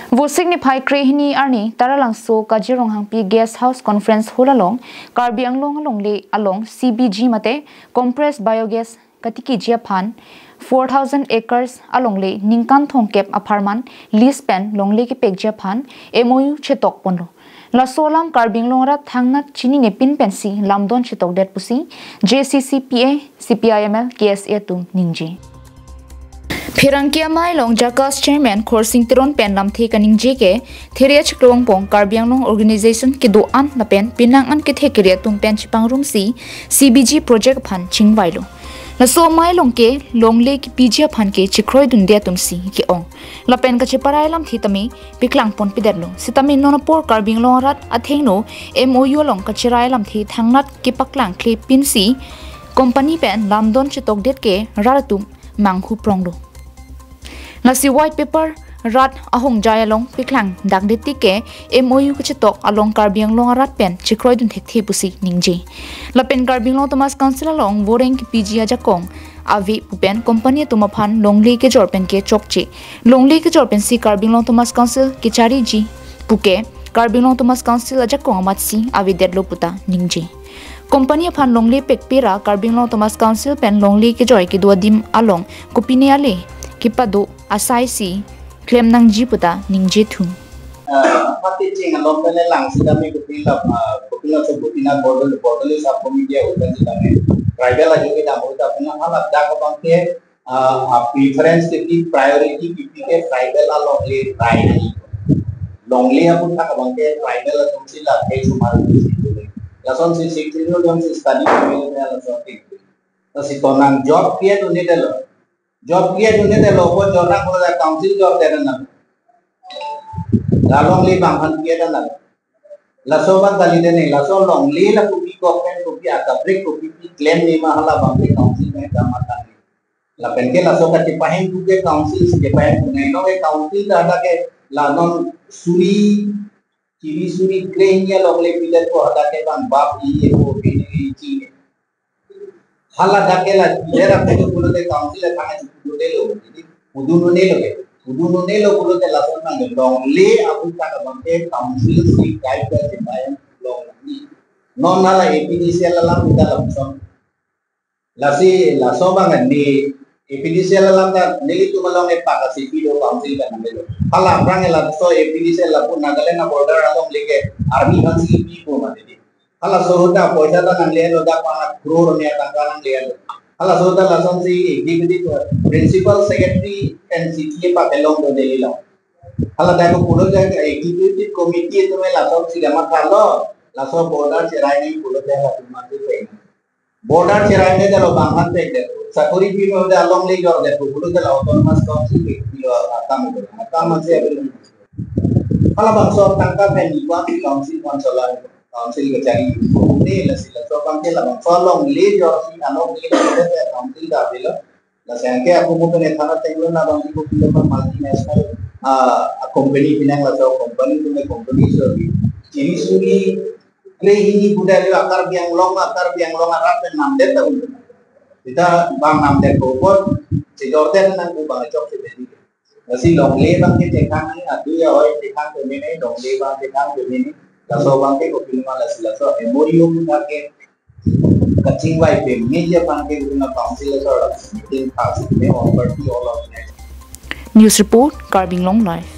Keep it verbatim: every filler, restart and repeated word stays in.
Vosik niphai krehini arni Taralangso Kaji Ronghangpi Guest House Conference Hall along Karbi Anglong alongle along C B G mate compressed biogas katikiji aphan four thousand acres alongle ningkan thomkep apharman lease pen longle kepekji aphan M O U chetok ponlo. Laso alam Karbi Anglong arat thangnat chininepin pensi lamdon chetokdet pusi J C C P A, C P I M L, K S A atum ningje. Pherangke amei along JACAS Chairman Khorsing Teron pen lamthe kaningje ke Theria Chiklo Wangpong Karbi Anglong Organization kedo-an lapen penang an kethek kere atum pen chipangrumsi C B G project aphan chingvailo. Laso amei along ke longle kepiji aphan ke chikroidunde atumsi ke-ong. Lapen kacheparai lamthe tame paklang ponpedetlo. Sitame non apor Karbi Anglong arat athengno M O U along kacherai lamthe thangnat kepaklangklepinsi company pen lamdon chetokdet ke rat atum manghu pronglo. Lasi white paper rat ahongjai along paklang dakdet tik ke M O U kachetok along Karbi Anglong arat pen chikroidun thekthe pusi ningje. Lapen Karbi Anglong Autonomous Council along voreng kepiji ajakong ave pu pen company atum aphan longle kejor pen ke chokche. Longle kejor pensi Karbi Anglong Autonomous Council kechariji puke Karbi Anglong Autonomous Council ajakong amatsi avedetlo puta ningje. Company aphan longle pekpera Karbi Anglong Autonomous Council pen longle kejor kedo adim along kopine ale kepado asaisi klem nangji puta ningje thu. Ah, pati ching along pen lang sitame kopila, ah, kopila so kopila border, border sub committee utan sitame tribal ajo kedam uta puna hala dak abang ke, ah, ah, preference kepi, priority kepi ke tribal alongle trai nai. Longle aputhak abang ke tribal atum si la ke sumar si. Lason si sik sik lo jong si study kami lo lason si. Lasi tonang job kredundedetlo. Job kredundedetlo, ko jorna ko la council jordedetnang. La longle abang aphan kredetnang. Laso abang kalidetnang, laso longle la kopi government kopi akaprek kopi pi claim nema hala abang ke council pen kamatang. Lapen ke laso kachepahem puke council si chepahem pu nai, non ke council ta hadak ke la non suri, chiri suri krehini alongle pidet ko hadak ke bang bap i e ko bini i chi. Hala dak ke la pidet ape to pulote council le thang aji pudundelo. Jadi pudununelo ke. Pudununelo pulote lason nang longle aputhak abang ke council si guide kachepahem longle. Non hala A P D C L alam kita lapuson. Lasi laso abang ne A P D C L alam ta nelitum along epak asi pido council kan nelo. Hala aphrang laso A P D C L lapu Nagaland a border alongle ke army aphansi pipo mati. Halaso ahut ta poisa ta nanglelo, dak pangak crore ne tangka nanglelo. Halaso ahut ta lasonsi executive, principal secretary and C T A pakelong do Delhi lo. Hala dak pulo dak executive committee atum lasonsi kamatha lo, laso border cherai nangji pulote latum mati pen. Border cherai nangdetlo bang aphan pekdet. Sakori pipe alongle jordet pulote la autonomous council ke pilo akam ke. Akam masih ada. Hala bangso tangka pen iwa si council council council kachari. Ne lasi laso abang ke la bangso alongle jorsi alongle jordet council ta avelo. Lasi anke aku mo pen thana tenglo na abang ko pilo pa multinational, ah, company pinang laso company atum company so chiri suri krehini budaya Karbi Anglong, Karbi Anglong arat pen namdet ta un. Kita bang namdet ko pon, si jordet nang ko bang chok si bedi. Lasi longle abang ke chekhang ni, adu ya oi chekhang ke mene, longle abang chekhang ke mene. Laso abang ke kopima lasi laso M O U aputhak ke kachingvai pemeji aphan ke kopima council laso meeting pass ne on party all organized. News report, Karbi Anglong Live.